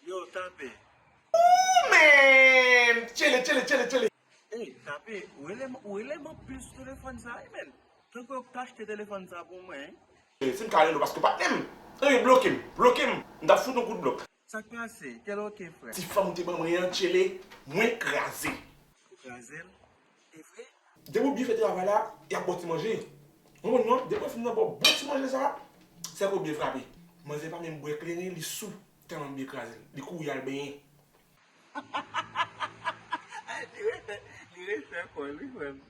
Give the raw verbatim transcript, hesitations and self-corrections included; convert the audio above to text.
Yo, Tape. Ooh, man! Tchele, tchele, tchele, tchele. Ey, Tape, ou rele m, ou rele m anpil sou telefòn sa, wi, men. Tankou yo t achte telefòn sa pou mwen, hein? Si m ka rele w paske patnè m. Ey, bloke m, bloke m. M t ap fout yon kout blòk. Sa k pase? Kèl oke, frè? Ti fanm ou te ban mwen an, tchele, mwen kraze. Ou kraze l? E vre? Depi w byen fè travay la, y ap ba w ti manje. Ou konprann non? Depi w fin nan ba w bon ti manje sa, sèk ou byen frape. Manzè pa menm bwè kleren, li sou. Tèlman m byen kraze l. Li kouri al benyen. Ay, li refè, li refè kò l, wi, frè m.